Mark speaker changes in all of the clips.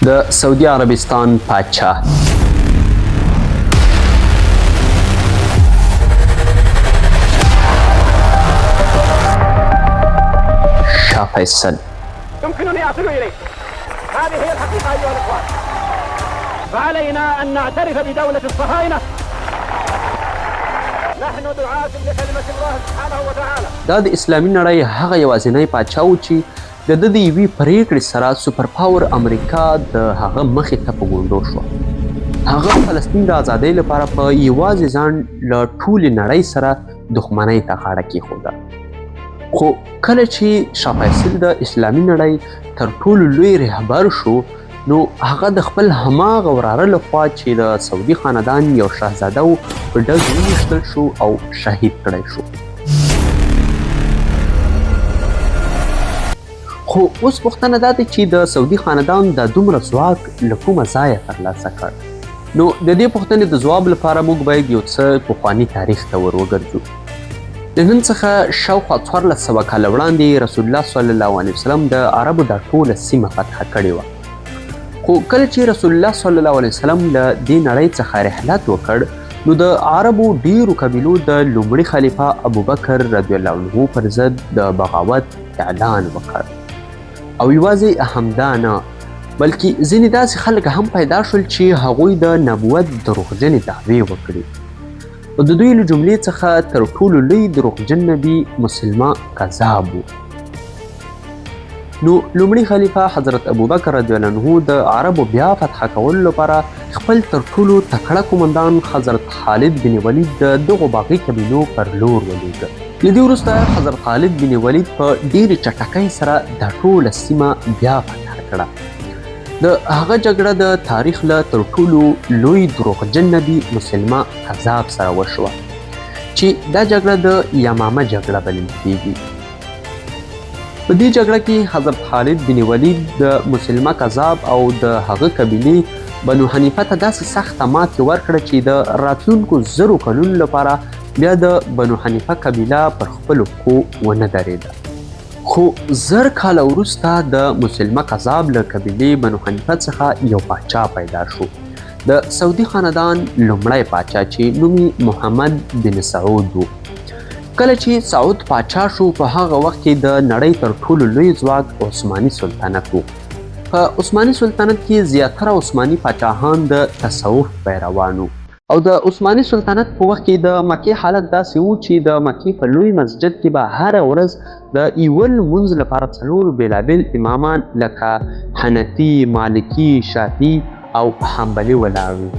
Speaker 1: د سعودي عربستان پاچا. شاه فیصل.
Speaker 2: يمكنني أصل إليه. هذه هي الحقيقة أيها الإخوان. فعلينا أن نعترف بدولة الصهاينة. نحن دعاة لكلمة الله سبحانه وتعالى.
Speaker 1: دا د اسلامي نړۍ هغه یوازینی پاچا و چې د ده د یوې پرېکړې سره سوپر پاور امریکا د هغه مخې ته په ګونډو شوه. هغه فلسطین د ازادۍ لپاره په یوازې ځان له ټولې نړۍ سره دښمنۍ ته غاړه کېښوده. خو کله چې شاه فیصل د اسلامي نړۍ تر ټولو لوی رهبر شو، نو هغه د خپل هماغه وراره لخوا چې د سعودي خاندان یو شهزاده و په ډزو وویشتل شو او شهید کړی شو. خو اوس پوښتنه دا ده چې د سعودي خاندان دا دومره ځواک له کومه ځایه ترلاسه کړ؟ نو د دې پوښتنې د ځواب لپاره موږ باید یو څه پخواني تاریخ ته ور وګرځو. له نن څخه شاوخوا 1400 کاله وړاندې رسول الله صلی الله علیه وسلم د عربو دا ټوله سیمه فتح کړې وه. خو کله چې رسول الله صلی الله علیه وسلم له دې نړۍ څخه رحلت وکړ، نو د عربو ډیرو قبیلو د لومړي خلیفه ابوبکر رضی الله عنه پر ضد د بغاوت اعلان وکړ. او یوازې همدا نه، بلکې ځینې داسې خلک هم پیدا شول چې هغوی د نبوت دروغجنې دعوې وکړې. او د دوی له جملې څخه تر ټولو لوی دروغجن نبي مسلمه کذاب و. نو لومړي خلیفه حضرت ابوبکر رضی الله عنه د عربو بیا فتح کولو لپاره خپل تر ټولو تکړه قومندان حضرت خالد بن ولید د دغو باغي قبیلو پر لور ولېږه. له دې وروسته حضرت خالد بن ولید په ډېرې چټکۍ سره دا ټوله سیمه بیا فتح کړه. د هغه جګړه د تاریخ له تر ټولو لوی دروغجن نبي مسلمه کذاب سره وشوه چې دا جګړه د یمامه جګړه بلل کیږي. په دې جګړه کې حضرت خالد بن ولید د مسلمه کذاب او د هغه قبیلې بنو حنیفه ته داسې سخته ماتې ورکړه چې د راتلونکو 1000 کلونو لپاره بیا د بنو حنیفه قبیله پر خپلو پښو ونه درېده. خو 1000 کاله وروسته د مسلمه کذاب له قبیلې بنو حنیفه څخه یو پاچا پیدا شو، د سعودي خاندان لومړی پاچا چې نوم یې محمد بن سعود و. کله چې سعود پاچا شو، په هغه وخت کې د نړۍ تر ټولو لوی ځواک عثماني سلطنت و. په عثماني سلطنت کې زیاتره عثماني پاچاهان د تصوف پیروان وو. او د عثماني سلطنت په وخت کې د مکې حالت داسې و چې د مکې په لوی مسجد کې به هره ورځ د یوه لمونځ لپاره 4 بېلابېل امامان لکه حنفي، مالکي، شافعي او حنبلي ولاړ وو.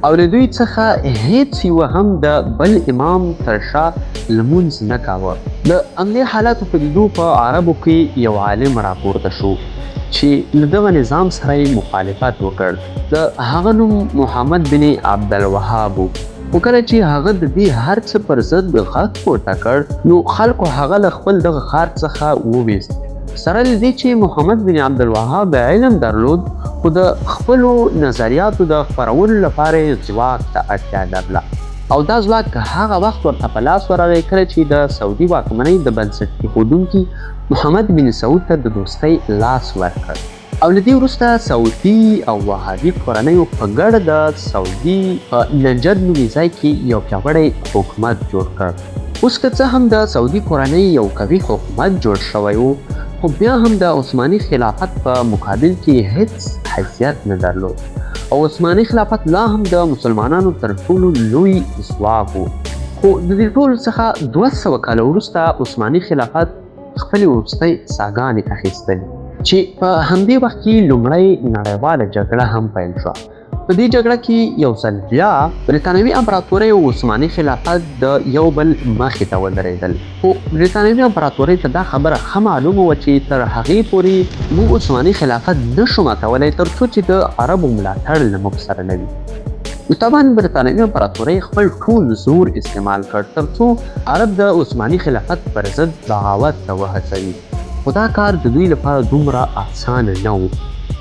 Speaker 1: او له دوی څخه هیڅ یوه هم د بل امام تر شا لمونځ نه کاوه. د همدې حالاتو په لیدو په عربو کې یو عالم راپورته شو چې له دغه نظام سره یې مخالفت وکړ. د هغه نوم محمد بن عبدالوهاب و. خو کله چې هغه د دې هر څه پر ضد غږ پورته کړ، نو خلکو هغه له خپل دغه ښار څخه وویست. سره له دې چې محمد بن عبدالوهاب علم درلود، خو د خپلو نظریاتو د خپرولو لپاره یې ځواک ته اړتیا لرله. او دا ځواک هغه وخت ورته په لاس ورغی کله چې د سعودي واکمنۍ د بنسټ ایښودونکي محمد بن سعود ته د دوستۍ لاس ورکړ. او له دې وروسته سعودي او وهابي کورنیو په ګډه د سعودي په نجد نومي ځای کې یو پیاوړی حکومت جوړ کړ. اوس که څه هم د سعودي کورنۍ یو قوي حکومت جوړ شوی و، خو بیا هم د عثماني خلافت په مقابل کې هیڅ حیثیت نه درلود. او عثماني خلافت لا هم د مسلمانانو تر ټولو لوی ځواک و. خو د دې ټولو څخه 200 کاله وروسته عثماني خلافت خپلې وروستۍ ساګانې اخیستلې چې په همدې وخت کې لومړۍ نړیواله جګړه هم پیل شوه. په دې جګړه کې یو ځل بیا بریتانوي امپراتورۍ او عثماني خلافت د یو بل مخې ته ودرېدل. خو بریتانوي امپراتورۍ ته دا خبره ښه معلومه وه چې تر هغې پورې موږ عثماني خلافت نه شو ماتولی تر څو چې د عربو ملاتړ له موږ سره نه وي. نو طبعا بریتانوي امپراتورۍ خپل ټول زور استعمال کړ تر څو عرب د عثماني خلافت پر ضد بغاوت ته وهڅوي. خو دا کار د دوی لپاره دومره اسانه نه و.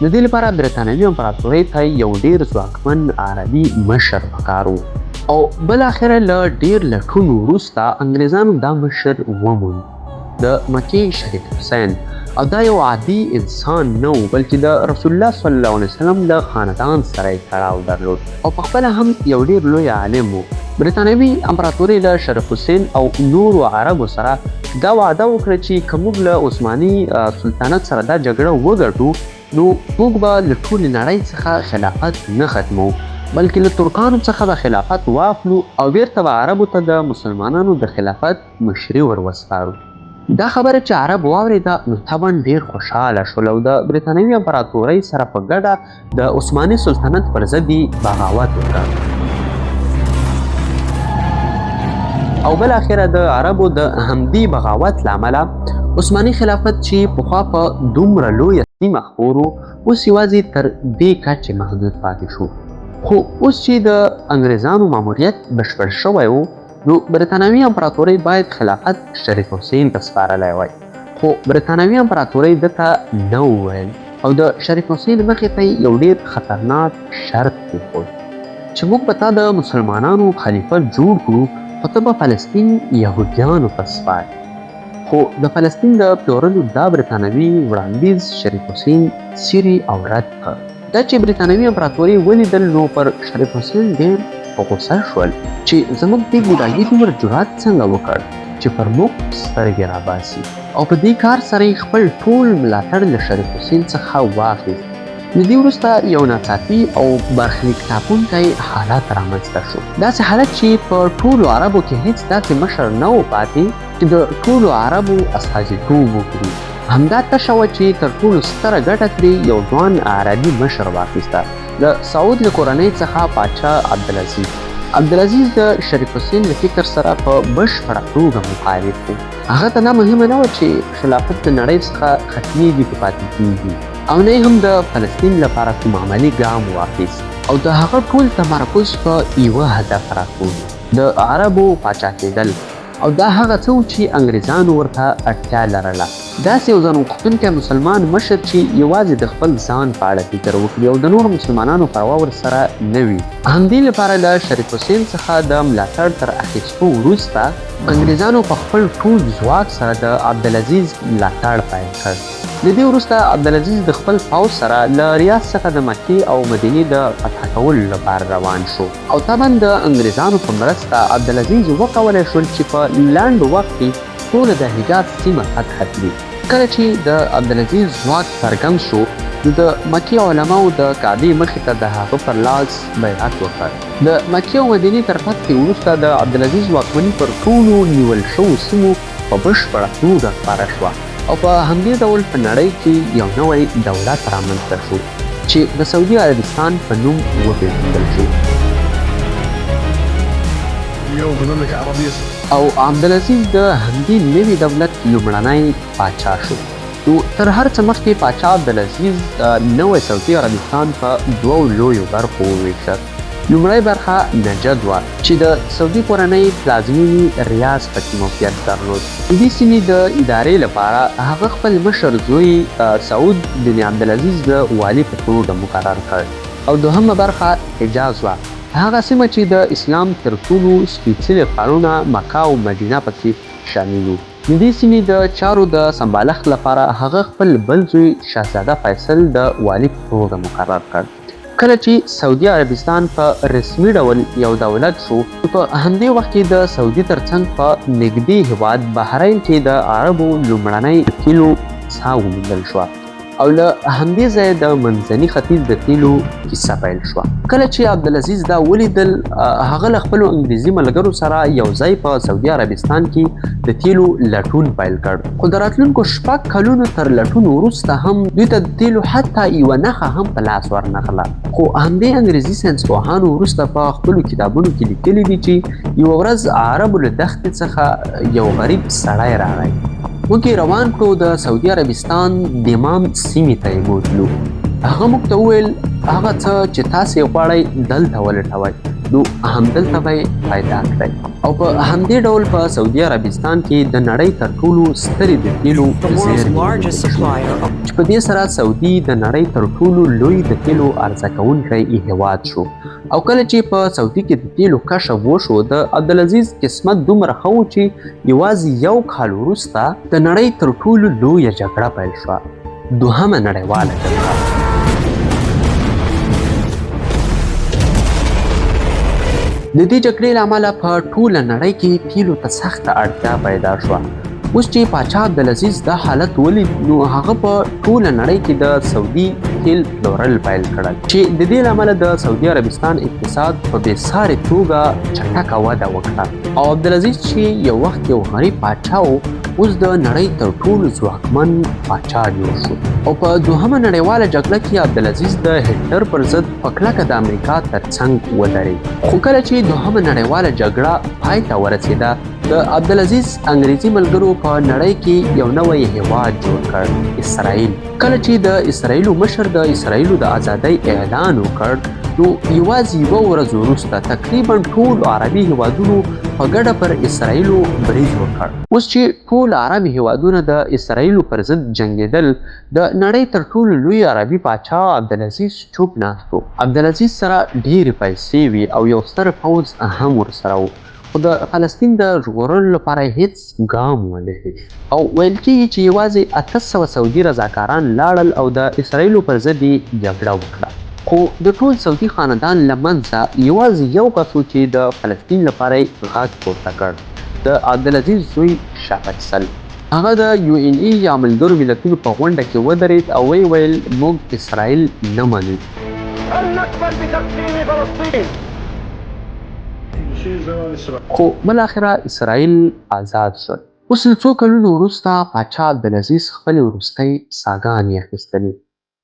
Speaker 1: د دې لپاره برېتانوي امپراتورۍ ته یو ډېر ځواکمن عربي مشر پکار و او بالاخره له ډېر لټون وروسته انګریزانو دا مشر وموند، د مکې شریف حسین. او دا یو عادي انسان نه و، بلکې د رسول الله صلی الله علیه وسلم له خاندان سره یې تړاو درلود او په خپله هم یو ډېر لوی عالم و. برېتانوي امپراتورۍ له شریف حسین او نورو عربو سره دا وعده وکړه چې که موږ له عثماني سلطنت سره دا جګړه وګټو، نو موږ به له ټولې نړۍ څخه خلافت نه ختموو، بلکې له ترکانو څخه به خلافت واخلو او بیرته به عربو ته د مسلمانانو د خلافت مشري ور وسپارو. دا خبره چې عرب واورېده، نو طبعا ډېر خوشحاله شول او د برېتانوي امپراتورۍ سره په ګډه د عثماني سلطنت پر ضد یې بغاوت وکړ. او بالاخره د عربو د همدې بغاوت له امله عثماني خلافت چې پخوا په دومره لویه سیمه خپور و، اوس یوازې تر دې کچې محدود پاتې شو. خو اوس چې د انګریزانو ماموریت بشپړ شوی و، نو برېتانوي امپراتورۍ باید خلافت شریف حسین ته سپارلی وای، خو برېتانوي امپراتورۍ ده ته نه وویل او د شریف حسین مخې ته یې یو ډېر خطرناک شرط کېښود چې موږ به تا د مسلمانانو خلیفه جوړ کړو، خو ته به فلسطین یهودیانو ته سپارې. خو د فلسطین د پلورلو دا برېتانوي وړاندیز شریف حسین څیري او رد کړ. دا چې برېتانوي امپراتورۍ ولیدل، نو پر شریف حسین ډېر په غوسه شول چې زموږ دې ګوډاګي دومره جرات څنګه وکړ چې پر موږ سترګې راباسي، او په دې کار سره یې خپل ټول ملاتړ له شریف حسین څخه واخیست. له دې وروسته یو ناڅاپي او برخلیک ټاکونکی حالت رامنځته شو، داسې حالت چې په ټولو عربو کې هیڅ داسې مشر نه و پاتې چې د ټولو عربو استازیتوب وکړي. همدا تشه وه چې تر ټولو ستره ګټه ترې یو ځوان عربي مشر واخیسته، د سعود له کورنۍ څخه پاچا عبدالعزیز. عبدالعزیز د شریف حسین له فکر سره په بشپړه توګه مخالف و. هغه ته دا مهمه نه وه چې خلافت له نړۍ څخه ختمیږي که پاتې کیږي، او نه یې هم د فلسطین لپاره کوم عملي ګام واخیست، او د هغه ټول تمرکز په یوه هدف راټول و، د عربو پاچا کېدل. او دا هغه څه و چې انګریزانو ورته اړتیا لرله، داسې یو ځان غوښتونکی مسلمان مشر چې یوازې د خپل ځان په اړه فکر وکړي او د نورو مسلمانانو پروا ورسره نه وي. همدې لپاره له شریف حسین څخه د ملاتړ تر اخیستو وروسته انګریزانو په خپل ټول ځواک سره د عبدالعزیز ملاتړ پیل کړ. له دې وروسته عبدالعزیز د خپل پوځ سره له ریاض څخه د مکې او مدینې د فتح کولو لپاره روان شو، او طبعا د انګریزانو په مرسته عبدالعزیز وکولی شول چې په لنډ وخت کې ټوله د حجاز سیمه فتح کړي. کله چې د عبدالعزیز ځواک څرګند شو، نو د مکې علماو د کعبې مخې ته د هغه پر لاس بیعت وکړ. د مکې او مدینې تر فتحې وروسته د عبدالعزیز واکمني پر ټولو نیول شوو سیمو په بشپړه توګه خپره شوه، او په همدې ډول په نړۍ کې یو نوی دولت رامنځته شو چې د سعودي عربستان په نوم وپېژندل شو.
Speaker 3: اليوم في المملكة العربية
Speaker 1: او عبدالعزیز د همدې نوي دولت لومړنی پاچا شو. نو تر هر څه مخکې پاچا عبدالعزیز نوی سعودي عربستان په دوو لویو برخو وویشه. لومړۍ برخه نجد وه چې د سعودي کورنۍ پلازمینې ریاض پکې موقعیت درلود. د دې سیمې د ادارې لپاره هغه خپل مشر زوی سعود بن عبدالعزیز د والي په توګه مقرر کړ. او دوهمه برخه حجاز وه، هغه سیمه چې د اسلام تر ټولو سپېڅلي ښارونه مکه او مدینه پکې شامل وو. د دې سیمې د چارو د سمبالښت لپاره هغه خپل بل زوی شهزاده فیصل د والي په توګه مقرر کړ. کله چې سعودي عربستان په رسمي ډول یو دولت شو، نو په همدې وخت کې د سعودي ترڅنګ په نږدې هېواد بحرین کې د عربو لومړنۍ تیلو څاه وموندل شوه، او له همدې ځایه د منځني ختیځ د تیلو کیسه پیل شوه. کله چې عبدالعزیز دا ولیدل، هغه له خپلو انګریزي ملګرو سره یو ځای په سعودي عربستان کې د تیلو لټون پیل کړ. خو د راتلونکو 6 کلونو تر لټون وروسته هم دوی ته د تیلو حتی یوه نښه هم په لاس ورنغله. خو همدې انګریزي ساینسپوهانو وروسته په خپلو کتابونو کې لیکلي دي چې یوه ورځ عربو له دښتې څخه یو غریب سړی راغی، موږ یې روان کړو، د سعودي عربستان دمام سیمې ته یې بوتلو. هغه موږ ته وویل، هغه څه چې تاسې غواړئ دلته ولټوئ. نو همدلته به یې پیدا کړئ. او په همدې ډول په سعودي عربستان کې د نړۍ تر ټولو سترې د تیلو زیرمې چې په دې سره سعودي د نړۍ تر ټولو لوی د تیلو عرضه کوونکی هیواد شو. او کله چې په سعودي کې د تیلو کشف وشو، د عبدالعزیز قسمت دومره ښه و چې یوازې یو کال وروسته د نړۍ تر ټولو لویه جګړه پیل شوه، دوهمه نړیواله جګړه. د دې جګړې له امله په ټوله نړۍ کې تیلو ته سخته اړتیا پیدا شوه. اوس چې پاچا عبدالعزیز دا حالت ولید، نو هغه په ټوله نړۍ کې د سعودي تیل پلورل پیل کړل، چې د دې له امله د سعودي عربستان اقتصاد په بې سارې توګه چټکه وده وکړه. او عبدالعزیز چې یو وخت یو غریب پاچا و، اوس د نړۍ تر ټولو ځواکمن پاچا جوړ شو. او په دوهمه نړیواله جګړه کې عبدالعزیز د هټلر پر ضد په کلکه د امریکا تر څنګ ودرېد. خو کله چې دوهمه نړیواله جګړه پای ته ورسېده، د عبدالعزیز انګریزي ملګرو په نړۍ کې یو نوی هیواد جوړ کړ، اسرائیل. کله چې د اسرائیلو مشر د اسرائیلو د ازادۍ اعلان وکړ، نو یوازې یوه ورځ وروسته تقریبا ټولو عربي هیوادونو په ګډه پر اسرائیلو برید وکړ. اوس چې ټول عربي هیوادونه د اسرائیلو پر ضد جنګېدل، د نړۍ تر ټولو لوی عربي پاچا عبدالعزیز چوپ ناست و. عبدالعزیز سره ډېرې پیسې وې او یو ستر پوځ هم ورسره و، خو د فلسطین د ژغورلو لپاره هیڅ ګام ونه اخیست. او ویل کیږي چې یوازې 800 سعودي رضاکاران لاړل او د اسرائیلو پر ضد یې جګړه وکړه. خو د ټول سعودي خاندان له منځه یوازې یو کس و چې د فلسطین لپاره یې غږ پورته کړ، د عبدالعزیز زوی شاه فیصل. هغه د یو این ای یا ملګرو ملتونو په غونډه کې ودرېد او ویې ویل، موږ اسرائیل نه منو.
Speaker 2: هل نقبل بتقسيم فلسطين؟
Speaker 1: خو بالاخره اسرائیل آزاد شول. اوس له څو کلونو وروسته پاچا عبدالعزیز خپلې وروستۍ ساګانې اخیستلې.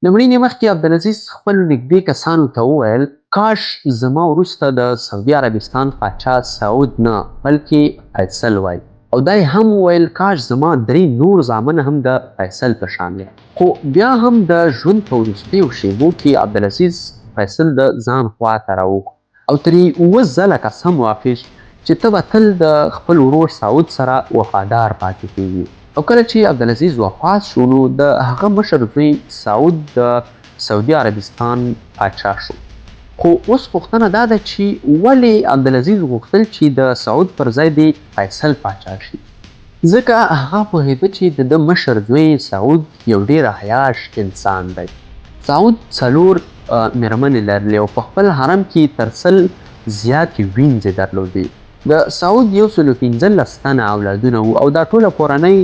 Speaker 1: له مړینې مخکې عبدالعزیز خپلو نږدې کسانو ته وویل، کاش زما وروسته د سعودي عربستان پاچا سعود نه بلکې فیصل وای. او دا یې هم وویل، کاش زما 3 نور زامن هم د فیصل په شان وای. خو بیا هم د ژوند په وروستیو شیبو کې عبدالعزیز فیصل د ځان خوا ته راوغوښت او ترې 7 ځله قسم واخیست چې ته به تل د خپل ورور سعود سره وفادار پاتې کیږي. او کله چې عبدالعزیز وفات شو، نو د هغه مشر زوی سعود د سعودي عربستان پاچا شو. خو اوس پوښتنه دا ده چې ولې عبدالعزیز غوښتل چې د سعود پر ځای دې فیصل پاچا شي؟ ځکه هغه پوهېده چې د ده مشر زوی سعود یو ډېر عیاش انسان دی. سعود 4 مېرمنې لرلې او په خپل حرم کې تر 100 زیاتې وینځې درلودې. د سعود 115 تنه اولادونه وو او دا ټوله کورنۍ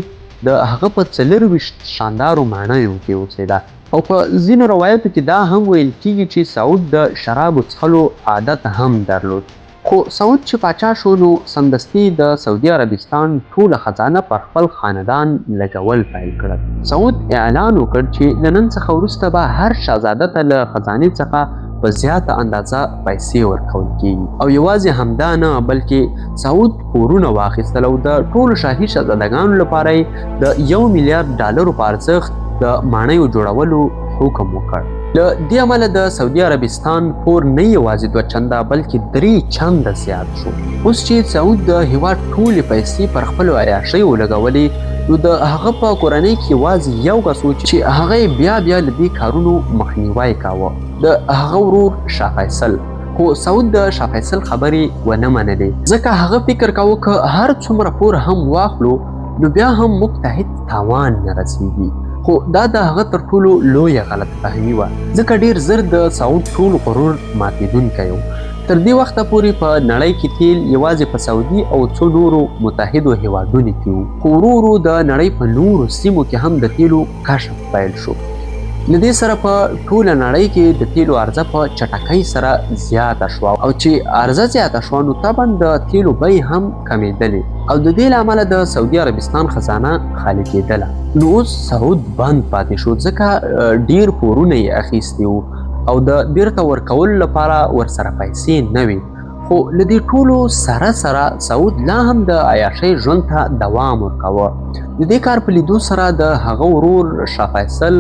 Speaker 1: د هغه په 24 شاندارو ماڼیو کې اوسېده. او په ځینو روایتو کې دا هم ویل کیږي چې سعود د شرابو څښلو عادت هم درلود. خو سعود چې پاچا شو، نو سمدستي د سعودي عربستان ټوله خزانه پر خپل خاندان لګول پیل کړل. سعود اعلان وکړ چې له نن څخه وروسته به هر شاهزاده ته له خزانې څخه په زیاته اندازه پیسې ورکول کیږي. او یوازې همدا نه، بلکې سعود کورونه واخیستل او د ټولو شاهي شهزادګانو لپاره یې د 1 میلیارد ډالرو په ارزښت د ماڼیو جوړولو حکم وکړ. له دې امله د سعودي عربستان پور نه یوازې 2 چنده بلکې 3 چنده زیات شو. اوس چې سعود د هیواد ټولې پیسې پر خپلو عیاشیو ولګولې، نو د هغه په کورنۍ کې یوازې یو کس و چې هغه یې بیا بیا له دې کارونو مخنیوی کاوه، د هغه ورور شاه فیصل. خو سعود د شاه فیصل خبرې ونه منلې، ځکه هغه فکر کاوه که هر څومره پور هم واخلو نو بیا هم موږ ته هیڅ تاوان نه رسیږي. خو دا د هغه تر ټولو لویه غلط فهمي وه، ځکه ډېر زر د سعود ټول غرور ماتېدونکی و. تر دې وخته پورې په نړۍ کې تیل یوازې په سعودي او څو نورو متحدو هیوادونو کې وو، خو ورو ورو د نړۍ په نورو سیمو کې هم د تیلو کشف پیل شو. له دې سره په ټوله نړۍ کې د تیلو عرضه په چټکۍ سره زیاته شوه، او چې عرضه زیاته شوه نو طبعا د تیلو بیې هم کمېدلې، او د دې له امله د سعودي عربستان خزانه خالي کېدله. نو اوس سعود بند پاتې شو، ځکه ډېر پورونه یې اخیستي وو او د بیرته ورکولو لپاره ورسره پیسې نه وې. خو له دې ټولو سره سره سعود لا هم د عیاشۍ ژوند ته دوام ورکاوه. د دې کار په لیدو سره د هغه ورور شاه فیصل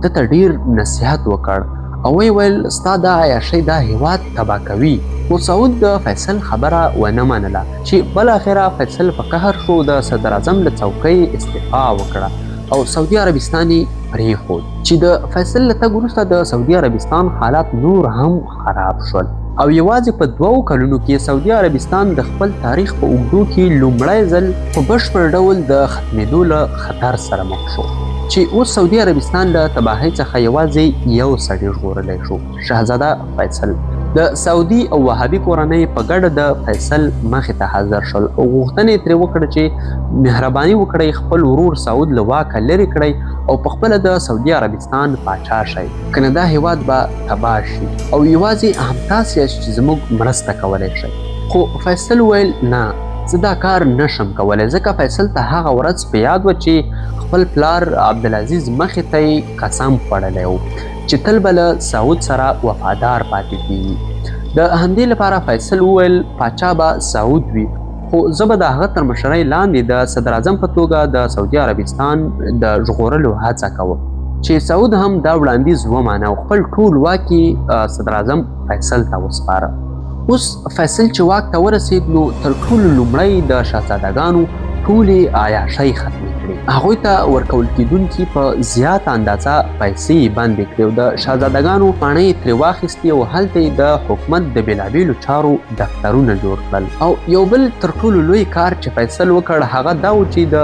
Speaker 1: ده ته ډېر نصیحت وکړ او ویې ویل ستا دا عیاشۍ دا هیواد تباه کوي. خو سعود د فیصل خبره ونه منله چې بالاخره فیصل په قهر شو، د صدراعظم له څوکۍ استعفا وکړه او سعودي عربستان یې پرېښود. چې د فیصل له تګ وروسته د سعودي عربستان حالات نور هم خراب شول او یوازې په 2 کلونو کې سعودي عربستان د خپل تاریخ په اوږدو کې لومړی ځل په بشپړ ډول د ختمېدو له خطر سره مخ شو، چې اوس سعودي عربستان له تباهۍ څخه یوازې یو سړی ژغورلی شو، شهزاده فیصل. د سعودي او وهابي کورنۍ په ګډه د فیصل مخې ته حاضر شول او غوښتنه یې ترې وکړه چې مهرباني وکړئ خپل ورور سعود له واکه لرې کړئ او په خپله د سعودي عربستان پاچا شئ، کنه دا هیواد به تباه شي او یوازې همتاسې یاست چې زموږ مرسته کولی شئ. خو فیصل ویل نه، زه دا کار نشم کولی، ځکه فیصل ته هغه ورځ په یاد وه چې خپل پلار عبدالعزیز مخې ته یې قسم خوړلی و چې تل به له سعود سره وفادار پاتې کیږي. د همدې لپاره فیصل وویل پاچا به سعود وي، خو زه به د هغه تر مشرۍ لاندې د صدراعظم په توګه د سعودي عربستان د ژغورلو هڅه کوم. چې سعود هم دا وړاندیز ومانه او خپل ټول واک یې صدراعظم فیصل ته وسپاره. اوس فیصل چې واک ته ورسید نو تر ټولو لومړی د شهزادګانو ټولې عیاشۍ ختمې کړې، هغوی ته ورکول کېدونکي په زیاته اندازه پیسې یې بندې کړې او د شهزادګانو ماڼۍ یې ترې واخیستې او هلته یې د حکومت د بېلابېلو چارو دفترونه جوړ کړل. او یو بل تر ټولو لوی کار چې فیصل وکړ هغه دا و چې د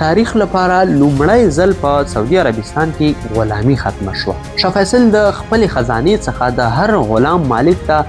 Speaker 1: تاریخ لپاره لومړی ځل په سعودي عربستان کې غلامي ختمه شوه. شاه فیصل د خپلې خزانې څخه د هر غلام مالک ته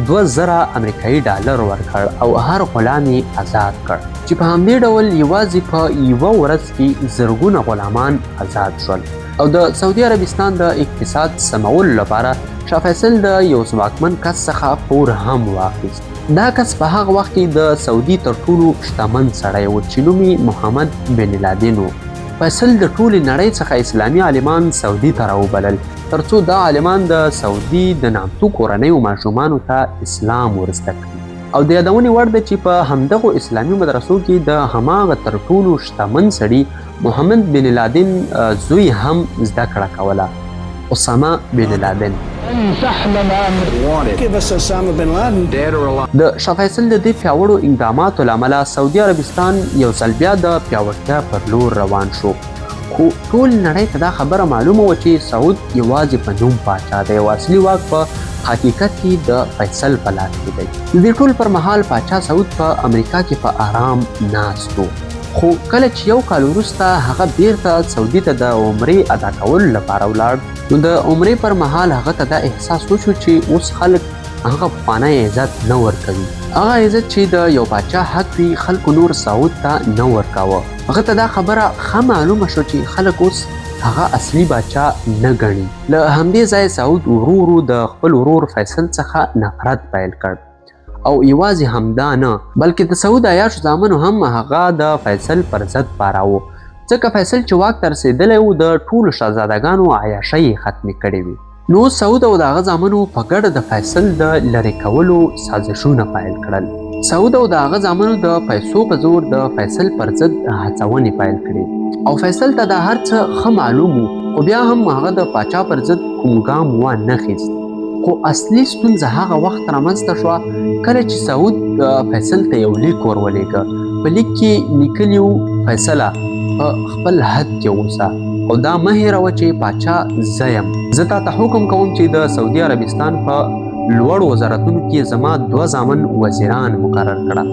Speaker 1: 2000 امریکایي ډالر ورکړ او هر غلام یې ازاد کړ، چې په همدې ډول یوازې په یوه ورځ کې زرګونه غلامان ازاد شول. او د سعودي عربستان د اقتصاد سمولو لپاره شاه فیصل د یو ځواکمن کس څخه پور هم واخیست. دا کس په هغه وخت کې د سعودي تر ټولو شتمن سړی و چې نوم یې محمد بن لادن و. فیصل د ټولې نړۍ څخه اسلامي عالمان سعودي ته راوبلل ترڅو دا عالمان د سعودي د نامتو کورنیو ماشومانو ته اسلام ورزده کړي. او د یادونې وړ ده چې په همدغو اسلامي مدرسو کې د هماغه تر ټولو شتمن سړي محمد بن لادن زوی هم زده کړه کوله، اسامه بن لادن. د شاه فیصل د دې پیاوړو اقداماتو له امله سعودي عربستان یو ځل بیا د پیاوړتیا پر لور روان شو. خو ټول نړۍ ته دا خبره معلومه وه چې سعود یوازې په نوم پاچا دی او اصلي واک په حقیقت کې د فیصل په لاس کې دی. د دې ټول پر مهال پاچا سعود په امریکا کې په آرام ناست و، خو کله چې یو کال وروسته هغه بیرته سعودي ته د عمرې ادا کولو لپاره ولاړ، نو د عمرې پر مهال هغه ته دا احساس وشو چې اوس خلک هغه پخوانی عزت نه ورکوي، هغه عزت چې د یو پاچا حق وي خلکو نور سعود ته نه ورکاوه. هغه ته دا خبره ښه معلومه شوه چې خلک اوس هغه اصلي باچا نه ګڼي. له همدې ځایه سعود ورو ورو د خپل ورور فیصل څخه نفرت پیل کړ او یوازې همدا نه بلکې د سعود عیاشو زامنو هم هغه د فیصل پر ضد پاراوه، ځکه فیصل چې واک ته رسېدلی و د ټولو شهزادګانو عیاشۍ یې ختمې کړې وې. نو سعود او د هغه زامنو په ګډه د فیصل د لرې کولو سازشونه پیل کړل. سعود او د هغه زامنو د پیسو په زور د فیصل پر ضد هڅونې پیل کړې او فیصل ته دا هر څه ښه معلوم و، خو بیا هم هغه د پاچا پر ضد کوم ګام وانه خیست. خو اصلي ستونزه هغه وخت رامنځته شوه کله چې سعود فیصل ته یو لیک ور ولېږه. په لیک کې لیکلي وو، فیصله په خپل حد کې اوسه او دا مه هېروه چې پاچا زه یم. زه تا ته حکم کوم چې د سعودي عربستان په لوړو وزارتونو کې زما 2 زامن وزیران مقرر کړه،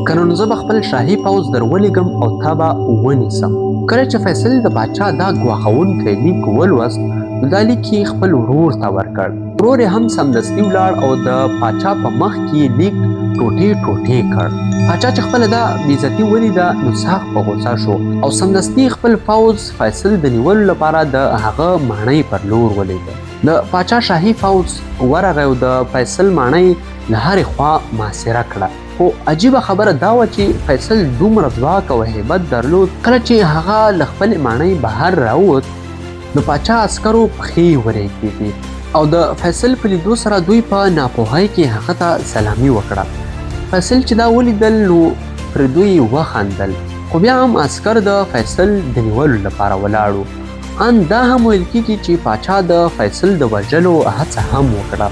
Speaker 1: که نه نو زه به خپل شاهي پوځ در ولېږم او تا به ونیسم. کله چې فیصل د پاچا دا ګواښوونکی لیک ولوست نو دا لیک یې خپل ورور ته ورکړ. ورور یې هم سمدستي ولاړ او د پاچا په مخ کې یې لیک ټوټې ټوټې کړ. پاچا چې خپله دا بېعزتي ولیده نو سخت په غوسه شو او سمدستي خپل فوځ فیصل د نیولو لپاره د هغه ماڼۍ پر لور ولېږه. د پاچا شاهي فوځ ورغی او د فیصل ماڼۍ له هرې خوا محاصره کړه. خو عجیبه خبره دا وه چې فیصل دومره ځواک او هیبت درلود، کله چې هغه له خپلې ماڼۍ بهر راووت د پاچا عسکرو پښې ورېږدېدې او د فیصل په لیدو سره دوی په ناپوهۍ کې هغه ته سلامي وکړه. فیصل چې دا ولیدل نو پر دوی وخندل، خو بیا هم عسکر د فیصل د نیولو لپاره ولاړو. ان دا هم ویل کیږي چې پاچا د فیصل د وژلو هڅه هم وکړه.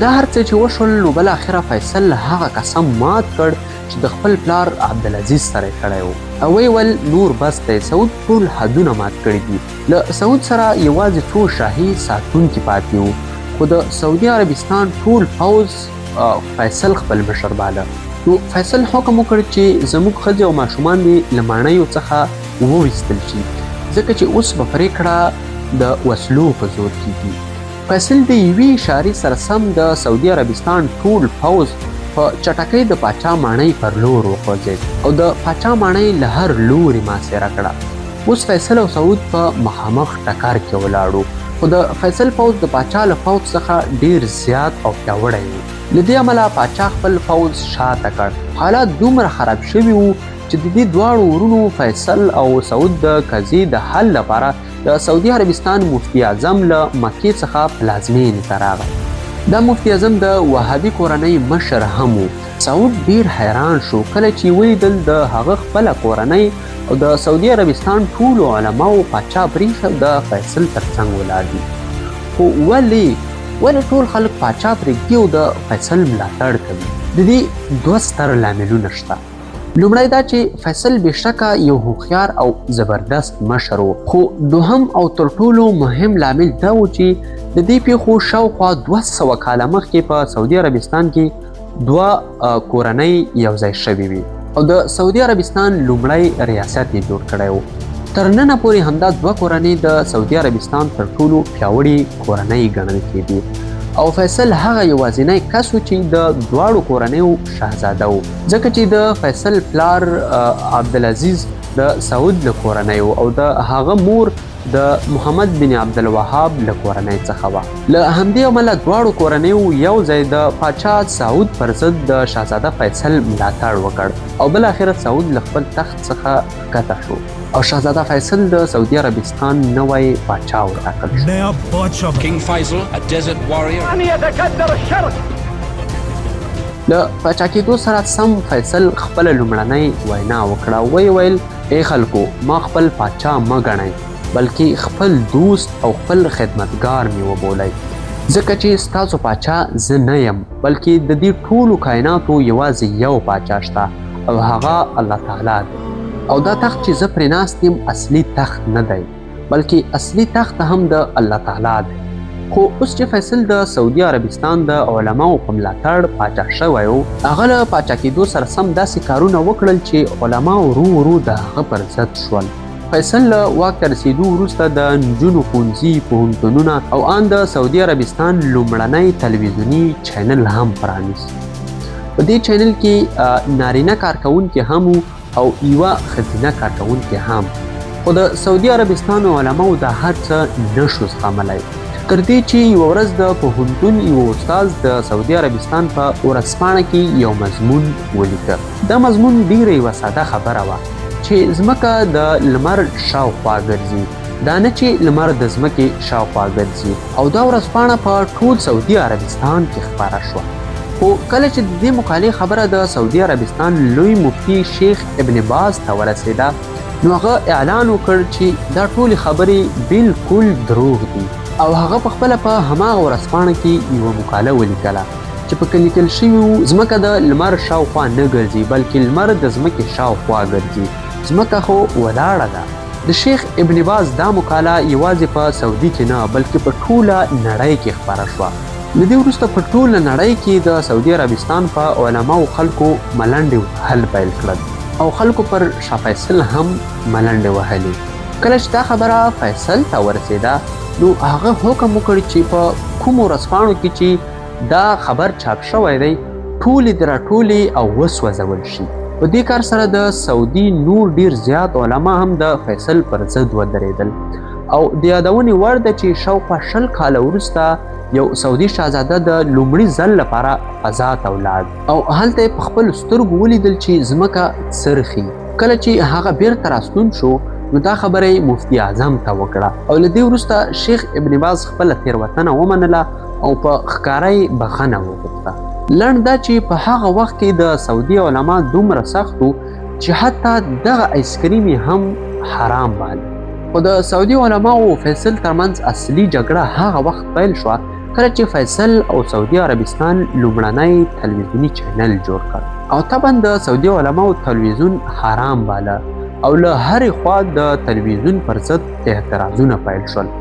Speaker 1: دا هر څه چې وشول نو بالاخره فیصل هغه قسم مات کړ چې د خپل پلار عبدالعزیز سره یې کړی و او ویې ویل نور بس دی، سعود ټول حدونه مات کړي دي. له سعود سره یوازې څو شاهي ساتونکي پاتې وو، خو د سعودي عربستان ټول پوځ فیصل خپل مشر باله. نو فیصل حکم وکړ چې زموږ ښځې او ماشومان دې له ماڼیو څخه وویستل شي، ځکه چې اوس به پرېکړه د وسلو په زور کیږي. فیصل د یوې اشارې سره سم د سعودي عربستان ټول پوځ په چټکۍ د پاچا ماڼۍ پر لور وخوځېد او د پاچا ماڼۍ له هر لوري محاصره کړه. اوس فیصل او سعود په مخامخ ټکر کې ولاړو، خو د فیصل پوځ د پاچا له پوځ څخه ډیر زیات او پیاوړی و. له دې امله پاچا خپل پوځ شاته کړ. حالات دومره خراب شوي وو چې د دې دواړو ورونو فیصل او سعود د قضیې د حل لپاره د سعودي عربستان مفتي اعظم له مکې څخه پلازمېنې ته راغی. دا مفتي اعظم د وهابي کورنۍ مشر هم و. سعود ډیر حیران شو کله چې ولیدل د هغه خپله کورنۍ او د سعودي عربستان ټولو علماو پاچا پرېښی او د فیصل تر څنګ ولاړ دي. خو ولې ولې ټول خلک پاچا پرېږدي او د فیصل ملاتړ کوي؟ د دې دوه ستر لاملونه شته. لومړی دا چې فیصل بېشکه یو هوښیار او زبردست مشر و، خو دوهم او تر ټولو مهم لامل دا و چې د دې پیښو شاوخوا 200 کاله مخکې په سعودي عربستان کې دوه کورنۍ یو ځای شوې وې او د سعودي عربستان لومړی ریاست یې جوړ کړی و. تر ننه پورې همدا دوه کورنۍ د سعودي عربستان تر ټولو پیاوړې کورنۍ ګڼل کېدې او فیصل هغه یوازینی کس و چې د دواړو کورنیو شهزاده و، ځکه چې د فیصل پلار عبدالعزیز د سعود له کورنۍ و او د هغه مور د محمد بن عبدالوهاب له کورنۍ څخه وه. له همدې امله دواړو کورنیو یو ځای د پاچا سعود پر ضد د شهزاده فیصل ملاتړ وکړ او بالاخره سعود له خپل تخت څخه ښکته شو او شهزاده فیصل د سعودي عربستان نوی پاچا وټاکل شو.
Speaker 2: King Faisal, a desert warrior. أن يتكدر الشرق.
Speaker 1: له پاچا کېدو سره سم فیصل خپله لومړنۍ وینا وکړه او ویې ویل، ای خلکو، ما خپل پاچا مه ګڼئ، بلکې خپل دوست او خپل خدمتګار مې وبولئ، ځکه چې ستاسو پاچا زه نه یم، بلکې د دې ټولو کایناتو یوازې یو پاچا شته او هغه الله تعالی دی. او دا تخت چې زه پرې ناست یم اصلي تخت نه دی، بلکې اصلي تخت هم د الله تعالی دی. خو اوس چې فیصل د سعودي عربستان د علماو په ملاتړ پاچا شوی و، هغه له پاچا کېدو سره سم داسې کارونه وکړل چې علما ورو ورو د هغه پر ضد شول. فیصل له واک ته رسېدو وروسته د نجونو ښوونځي، پوهنتونونه او آن د سعودي عربستان لومړنی تلویزیوني چینل هم پرانیست. په دې چینل کې نارینه کارکوونکي هم وو او یوه ښځینه کارکوونکې هم، خو د سعودي عربستان علماو دا هر څه نه شو زغملی، تر دې چې یوه ورځ د پوهنتون یوه استاد د سعودي عربستان په ورځپاڼه کې یو مضمون ولیکه. دا مضمون ډیره یوه ساده خبره وه چې ځمکه د لمر شاوخوا ګرځي، دا نه چې لمر د ځمکې شاوخوا ګرځي، او دا ورځپاڼه په ټول سعودي عربستان کې خپره شوه. خو کله چې د دې مقالې خبره د سعودي عربستان لوی مفتي شیخ ابن باز ته ورسېده، نو هغه اعلان وکړ چې دا ټولې خبرې بالکل دروغ دي، او هغه په خپله په هماغه ورځپاڼه کې یوه مقاله ولیکله چې پکې لیکل شوي وو ځمکه د لمر شاوخوا نه ګرځي، بلکې لمر د ځمکې شاوخوا ګرځي، ځمکه خو ولاړه ده. د شیخ ابن باز دا مقاله یوازې په سعودي کې نه، بلکې په ټوله نړۍ کې خپره شوه. له دې وروسته په ټوله نړۍ کې د سعودي عربستان په علماو خلکو ملنډې وهل پیل کړل او خلکو پر شاه فیصل هم ملنډې وهلې. کله چې دا خبره فیصل ته ورسېده، نو هغه حکم وکړ چې په کومو ورځپاڼو کې چې دا خبر چاپ شوی دی ټولې دې راټولې او وسوځول شي. په دې کار سره د سعودي نور ډیر زیات علما هم د فیصل پر ضد ودرېدل. او د یادونې وړ ده چې شاوخوا 20 کاله وروسته یو سعودي شاهزاده د لومړي ځل لپاره فضا ته ولاړ او هلته یې په خپلو سترګو ولیدل چې ځمکه څرخي. کله چې هغه بیرته راستون شو، نو دا خبره یې مفتي اعظم ته وکړه او له دې وروسته شیخ ابن باز خپله تېروتنه ومنله او په ښکاره یې بخښنه وغوښته. لنډ دا چې په هغه وخت کې د سعودي علما دومره سخت وو چې حتی دغه ایسکریم یې هم حرام باله. خو د سعودي علماو او فیصل ترمنځ اصلي جګړه هغه وخت پیل شوه کله چې فیصل او سعودي عربستان لومړنی تلویزیوني چینل جوړ کړ، او طبعا د سعودي علماو تلویزیون حرام باله او له هرې خوا د تلویزیون پر ضد اعتراضونه پیل شول،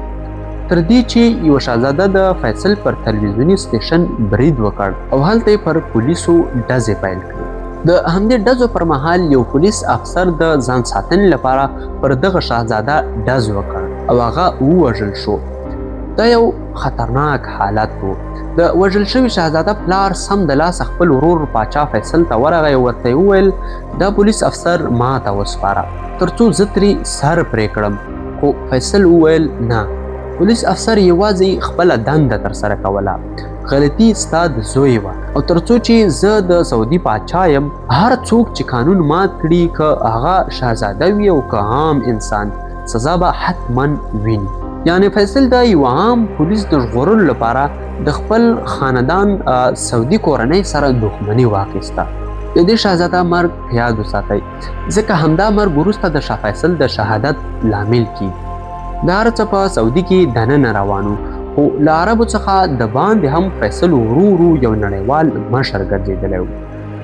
Speaker 1: تر دې چې یو شاهزاده د فیصل پر تلویزیوني سټیشن برید وکړ او هلته یې پر پولیسو ډزې پیل کړې. د همدې ډزو پر مهال یو پولیس افسر د ځان ساتنې لپاره پر دغه شاهزاده ډز وکړ او هغه ووژل شو. دا یو خطرناک حالت و. د وژل شوي شاهزاده پلار سم د لاسه خپل ورور پاچا فیصل ته ورغی او ورته یې وویل، دا پولیس افسر ما ته وسپاره ترڅو زه ترې سر پرې کړم. خو فیصل وویل، نه، پولیس افسر یوازې خپله دنده ترسره کوله، غلطي ستا د زوی وه، او ترڅو چې زه د سعودي پاچا یم، هر څوک چې قانون مات کړي، که هغه شاهزاده وي او که عام انسان، سزا به حتما ویني. یعنی فیصل د یو عام پولیس د ژغورلو لپاره د خپل خاندان سعودي کورنۍ سره دښمني واخیسته. د دې شاهزاده مرګ په یاد وساتئ، ځکه همدا مرګ وروسته د شاه فیصل د شهادت لامل کیږي. دا هر څه په سعودي کې دننه روان وو، خو له عربو څخه د باندې هم فیصل ورو ورو یو نړیوال مشر ګرځېدلی و،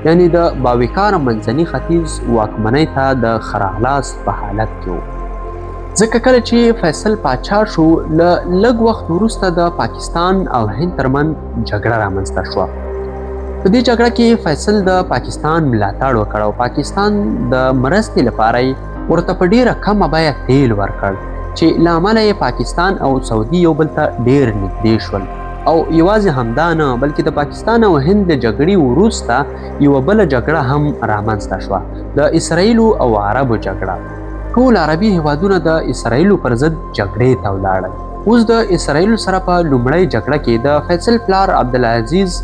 Speaker 1: یعنی د باوقاره منځني ختیځ واکمنۍ ته د ښه راغلاست په حالت کې و. ځکه کله چې فیصل پاچا شو، له لږ وخت وروسته د پاکستان او هند ترمنځ جګړه رامنځته شوه. په دې جګړه کې فیصل د پاکستان ملاتړ وکړ او پاکستان د مرستې لپاره یې ورته په ډیره کمه بیه تیل ورکړ، چې له امله یې پاکستان او سعودي یو بل ته ډیر نږدې شول. او یوازې همدا نه، بلکې د پاکستان او هند د جګړې وروسته یوه بله جګړه هم رامنځته شوه، د اسرائیلو او عربو جګړه. ټول عربي هیوادونه د اسرائیلو پر ضد جګړې ته ولاړل. اوس د اسرائیلو سره په لومړۍ جګړه کې د فیصل پلار عبدالعزیز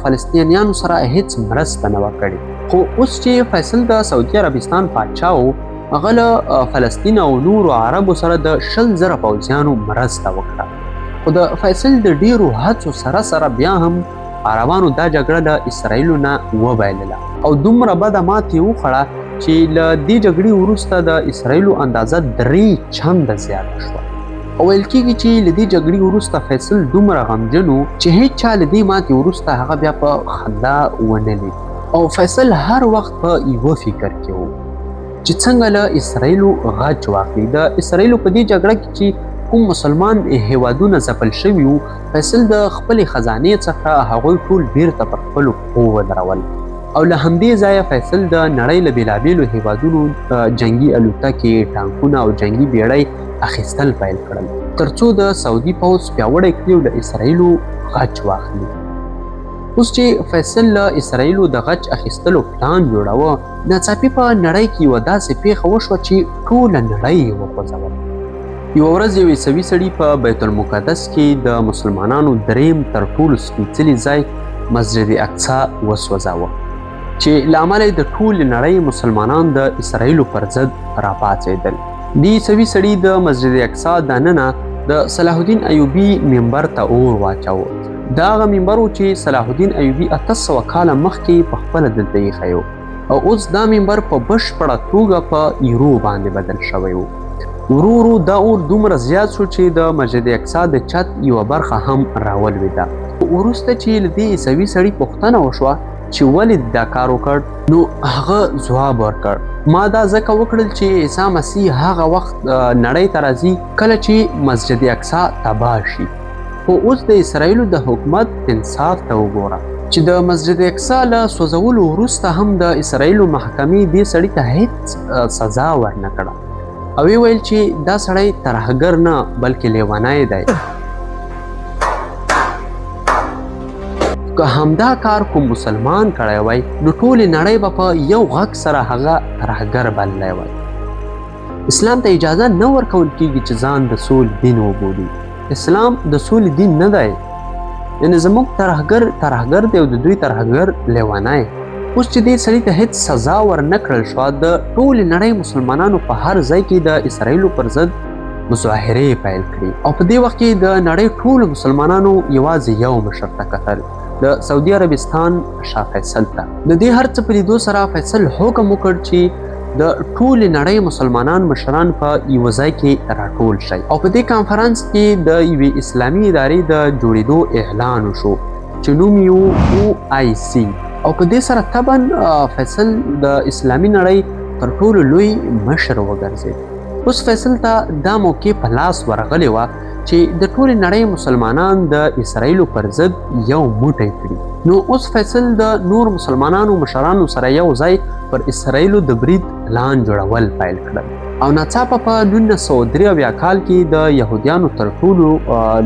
Speaker 1: فلسطینیانو سره هیڅ مرسته نه وه کړې، خو اوس چې فیصل د سعودي عربستان پاچا و، هغه له فلسطین او نورو عربو سره د 20,000 پوځیانو مرسته وکړه. خو د فیصل د ډیرو هڅو سره سره بیا هم عربانو دا جګړه له اسرائیلو نه وبایلله او دومره بده ماتې وخوړه چې له دې جګړې وروسته د اسرائیلو اندازه 3 چنده زیاته شوه. او ویل کیږي چې له دې جګړې وروسته فیصل دومره غمجن و چې هیچا له دې ماتې وروسته هغه بیا په خندا ونه لید. او فیصل هر وخت په یوه فکر کې و چې څنګه له اسرائیلو غچ واخلي. د اسرائیلو په دې جګړه کې چې کوم مسلمان هیوادونه ځپل شوي وو، فیصل د خپلې خزانې څخه هغوی ټول بیرته پر خپلو پښو ودرول. او له همدې ځایه فیصل د نړۍ له بېلابېلو هیوادونو جنګي الوتکې، ټانکونه او جنګي بیړۍ اخیستل پیل کړل، ترڅو د سعودي پوځ پیاوړی کړي او له اسرائیلو غچ واخلي. اوس چې فیصل له اسرائیلو د غچ اخیستلو پلان جوړاوه، ناڅاپي په نړۍ کې یوه داسې پیښه وشوه چې ټوله نړۍ یې وخوځوله. یوه ورځ یو عیسوي سړي په بیت المقدس کې د مسلمانانو دریم تر ټولو سپېڅلي ځای مسجد اقصی وسوځاوه، چې له امله یې د ټولې نړۍ مسلمانان د اسرائیلو پر ضد راپاڅېدل. دې عیسوي سړي د مسجد اقصی دننه د صلاح الدین ایوبي منبر ته اور واچاوه. دا هغه منبر و چې صلاح الدین ایوبي 800 کاله مخکې په خپله دلته ایښی و، او اوس دا منبر په بشپړه توګه په ایرو باندې بدل شوی و. ورو ورو دا اور دومره زیات شو چې د مسجد اقصی د چت یوه برخه هم راولوېده. وروسته چې له دې عیسوي سړي پوښتنه وشوه چې ولې دا کار وکړ، نو هغه ځواب ورکړ، ما دا ځکه وکړل چې عیسی مسیح هغه وخت نړۍ ته راځي کله چې مسجد اقصی تباه شي. خو اوس د اسرائیلو د حکومت انصاف ته وګوره چې د مسجد اقصی له سوځولو وروسته هم د اسرائیلو محکمې دې سړي ته هیڅ سزا ورنه کړه او ویې ویل چې دا سړی ترهګر نه بلکې لیونی دی. که همدا کار کوم مسلمان کړی وای، نو ټولې نړۍ به په یو غږ سره هغه ترهګر بللی وای. اسلام ته اجازه نه ورکول کیږي چې ځان د سولې دین وبولي. اسلام د سولې دین نه دی، یعنې زموږ ترهګر ترهګر دی او د دوی ترهګر لیونی. اوس چې دې سړي ته هیڅ سزا ورنه کړل شوه، د ټولې نړۍ مسلمانانو په هر ځای کې د اسرائیلو پر ضد مظاهرې پیل کړې. او په دې وخت کې د نړۍ ټولو مسلمانانو یوازې یو مشر ته کتل، د سعودي عربستان شاه فیصل ته. د دې هر څه په لیدو سره فیصل حکم وکړ چې د ټولې نړۍ مسلمانان مشران په یوه ځای کې راټول شي، او په دې کانفرنس کې د یوې اسلامي ادارې د جوړېدو اعلان وشو چې نوم یې او آی سي، او په دې سره طبعا فیصل د اسلامي نړۍ تر ټولو لوی مشر وګرځېد. اوس فیصل ته دا موقع په لاس ورغلې وه چې د ټولې نړۍ مسلمانان د اسرائیلو پر ضد یو موټی کړي. نو اوس فیصل د نور مسلمانانو مشرانو سره یو ځای پر اسرائیلو د برید پلان جوړول پیل کړل، او ناڅاپه په 1973 کال کې د یهودیانو تر ټولو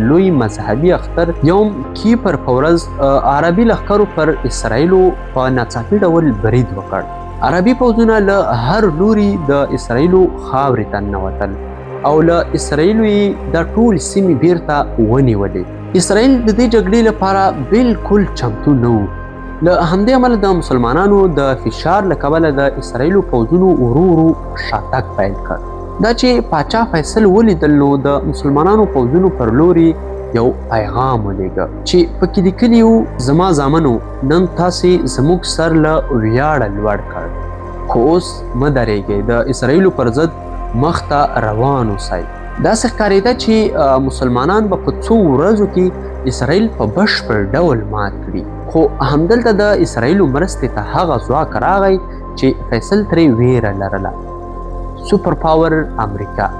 Speaker 1: لوی مذهبي اختر یوم کیپر په ورځ عربي لښکرو پر اسرائیلو په ناڅاپي ډول برید وکړ. عربي پوځونه له هر لوري د اسرائیلو خاورې ته ننوتل او له اسرائیلو یې دا ټول سیمې بیرته ونیولې. اسرائیل د دې جګړې لپاره بالکل چمتو نه و. له همدې امله د مسلمانانو د فشار له کبله د اسرائیلو پوځونو ورو ورو شاتګ پیل کړ. دا چې پاچا فیصل ولیدل نو د مسلمانانو پوځونو پر لوري یو پیغام ولیږه چې پکې لیکلي وو: زما زامنو، نن تاسې زموږ سر له ویاړه لوړ کړ، خو اوس مه درېږئ، د اسرائیلو پر ضد مخته روان اوسئ. داسې ښکارېده چې مسلمانان به په څو ورځو کې اسرائیل په بشپړ ډول مات کړي، خو همدلته د اسرائیلو مرستې ته هغه ځواک راغی چې فیصل ترې ویره لرله، super power امریکا.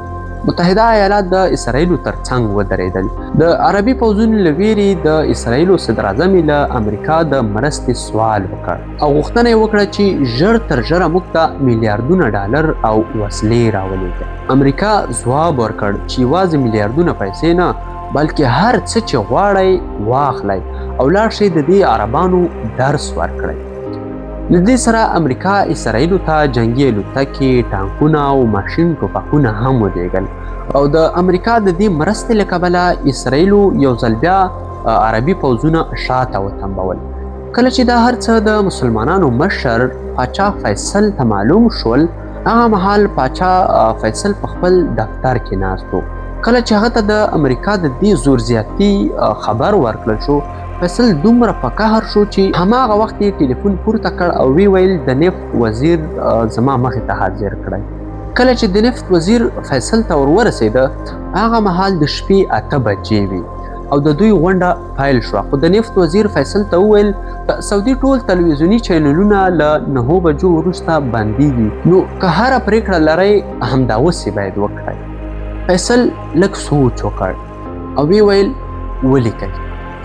Speaker 1: متحده ایالات د اسرائیلو تر څنګ ودرېدل. د عربي پوځونو له ویرې د اسرائیلو صدراعظمې له امریکا د مرستې سوال وکړ او غوښتنه یې وکړه چې ژر تر ژره موږ ته میلیاردونه ډالر او وسلې راولېږي. امریکا ځواب ورکړ چې یوازې میلیاردونه پیسې نه، بلکې هر څه چې غواړئ واخلئ او لاړ شئ د دې عربانو درس ورکړئ. له دې سره امریکا اسرائیلو ته جنګي الوتکې، ټانکونه او ماشین ټوپکونه هم ولېږل، او د امریکا د دې مرستې له کبله اسرائیلو یو ځل بیا عربي پوځونه شاته وتمبول. کله چې دا هر څه د مسلمانانو مشر پاچا فیصل ته معلوم شول، هغه مهال پاچا فیصل په خپل دفتر کې ناست و. کله چې هغه ته د امریکا د دې زور زیاتي خبر ورکړل شو، فیصل دومره په قهر شو چې هماغه وخت یې ټلیفون پورته کړ او ویې ویل: د نفت وزیر زما مخې ته حاضر کړی. کله چې د نفت وزیر فیصل ته ور ورسېده، هغه مهال د شپې 8 بجې وې او د دوی غونډه پیل شوه. خو د نفت وزیر فیصل ته وویل: سعودي ټول تلویزیوني چینلونه له 9 بجو وروسته بندیږي، نو که هره پرېکړه لرئ همدا اوس یې باید وکړئ. فیصل لږ سوچ وکړ او ویې ویل: ولیکئ،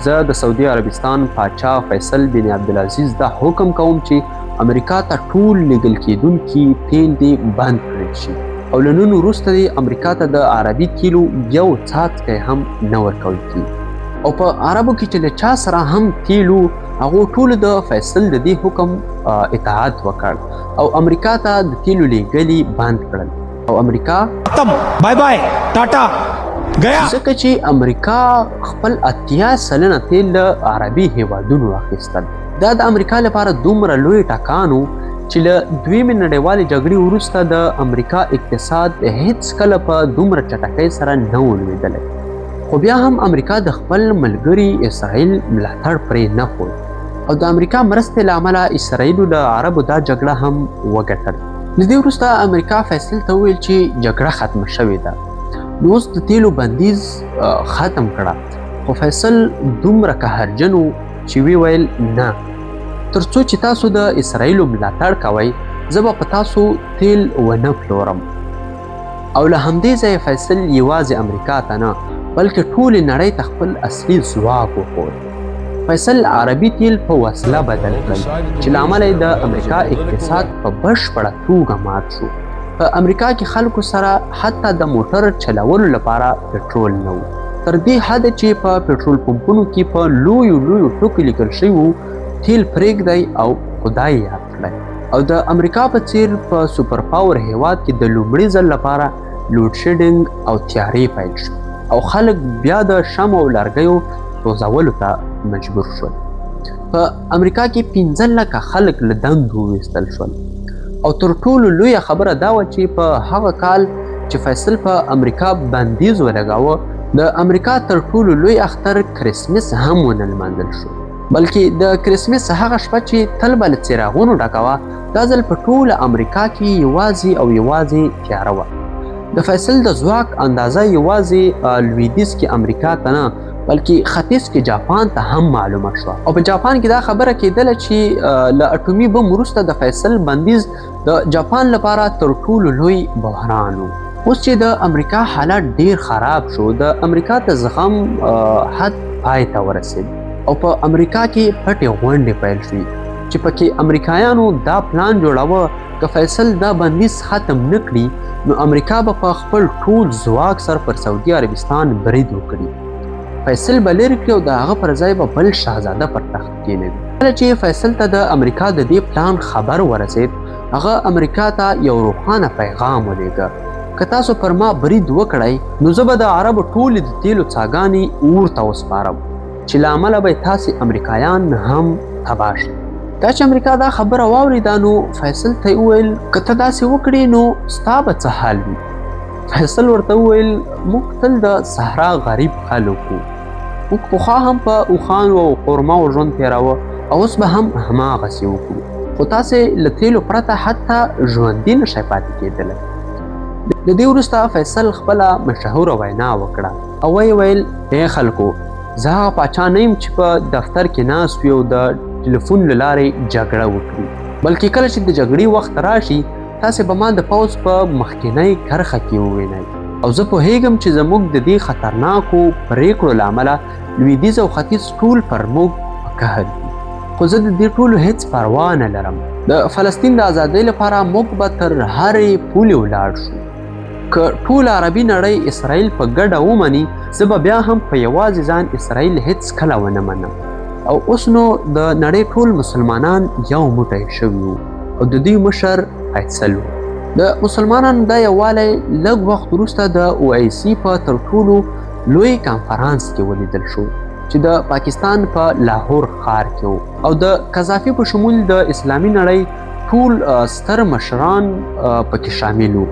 Speaker 1: زه د سعودي عربستان پاچا فیصل بن عبدالعزیز دا حکم کوم چې امریکا ته ټول لیږل کېدونکي تیل دې بند کړل شي، او له نن وروسته دې امریکا ته د عربي تیلو یو څاڅکی هم نه ورکول کېږي. او په عربو کې چې له چا سره هم تیلو، هغو ټولو د فیصل د دې حکم اطاعت وکړ او امریکا ته د تیلو لیږلي بند کړل. او امریکا
Speaker 4: ختم، بای بای، ټاټا، ګیا.
Speaker 1: ځکه چې امریکا خپل 80% تیل له عربي هیوادونو اخیستل. دا د امریکا لپاره دومره لوی ټکان و چې له دویمې نړیوالې جګړې وروسته د امریکا اقتصاد هیڅ کله په دومره چټکۍ سره نه و لوېدلی. خو بیا هم امریکا د خپل ملګري اسرائیل ملاتړ پرې نه ښود، او د امریکا مرستې له امله اسرائیلو له عربو دا جګړه هم وګټل. له دې وروسته امریکا فیصل ته وویل چې جګړه ختمه شوې ده، نو اوس د تیلو بندیز ختم کړه. خو فیصل دومره قهرجن و چې ویې ویل: نه، تر څو چې تاسو د اسرائیلو ملاتړ کوئ، زه به په تاسو تیل ونه پلورم. او له همدې ځایه فیصل یوازې امریکا ته نه، بلکې ټولې نړۍ ته خپل اصلي ځواک وښود. فیصل عربي تیل په وسله بدل کړل چې له امله یې د امریکا اقتصاد په بشپړه توګه مات شو. په امریکا کې خلکو سره حتی د موټر چلولو لپاره پټرول نه و، تر دې حده چې په پټرول پمپونو کې په لویو لویو ټکو لیکل شوي وو: تیل پرېږدئ او خدای یاد کړئ. او د امریکا په څیر په super power هیواد کې د لومړي ځل لپاره load shedding او تیارې پیل شو، او خلک بیا د شمع او لرګیو سوځولو ته مجبور شول. په امریکا کې 15 لکه خلک له دندو وویستل شول. او تر ټولو لویه خبره دا وه چې په هغه کال چې فیصل په امریکا بندیز ولګاوه، د امریکا تر ټولو لوی اختر کریسمس هم ونه لمانځل شو. بلکې د کریسمس هغه شپه چې تل به له څراغونو ډکه وه، دا ځل په ټوله امریکا کې یوازې او یوازې تیاره وه. د فیصل د ځواک اندازه یوازې لویدیځ کې امریکا ته نه، بلکې ختیځ کې جاپان ته هم معلومه شوه. او په جاپان کې دا خبره کېدله چې له اټومي بم وروسته د فیصل بندیز د جاپان لپاره تر ټولو لوی بحران و. اوس چې د امریکا حالت ډیر خراب شو، د امریکا د زغم حد پای ته ورسید او په امریکا کې پټې غونډې پیل شوې چې پکې امریکایانو دا پلان جوړاوه که فیصل دا بندیز ختم نه کړي نو امریکا به په خپل ټول ځواک سره پر سعودي عربستان برید وکړي، فیصل به لرې کړي او د هغه پر ځای به بل شهزاده پر تخت کېنوي. کله چې فیصل ته د امریکا د دې پلان خبر ورسید، هغه امریکا ته یو روښانه پیغام ولېږه: که تاسو پر ما برید وکړئ نو زه به د عربو ټولې د تیلو څاګانې اور ته وسپارم چې له امله به تاسې امریکایان هم تباه شئ. دا چې امریکا دا خبره واورېده نو فیصل ته یې وویل که ته داسې وکړې نو ستا به څه حال وي؟ فیصل ورته وویل موږ تل د صحرا غریب خلک وو، موږ پخوا هم په اوښانو او خورماو ژوند تېراوه او اوس به هم هماغسې وکړو، خو تاسې له تیلو پرته حتی ژوندي نه شئ پاتې کېدلی. د دې وروسته فیصل خپله مشهوره وینا وکړه او ویې ویل: ای خلکو، زه هغه پاچا نه یم چې په دفتر کې ناست وي او د ټلیفون له لارې جګړه وکړي، بلکې کله چې د جګړې وخت راشي تاسې به ما د پوځ په مخکینۍ کرښه کې ووینئ او زه پوهېږم چې زموږ د دې خطرناکو پرېکړو له امله لویدیځ او ختیځ ټول پر موږ په قهر دي، خو زه د دې ټولو هیڅ پروا نه لرم. د فلسطین د ازادۍ لپاره موږ به تر هرې پولې ولاړ شو. که ټوله عربي نړۍ اسرائیل په ګډه ومني، زه به بیا هم په یوازې ځان اسرائیل هیڅ کله ونه منم. او اوس نو د نړۍ ټول مسلمانان یو موټی شوي وو او د دوی مشر فیصل و. د مسلمانانو دا یووالی لږ وخت وروسته د او آی سي په تر ټولو لوی کانفرانس کې ولیدل شو چې د پاکستان په لاهور ښار کې و او د قذافي په شمول د اسلامي نړۍ ټول ستر مشران پکې شامل وو،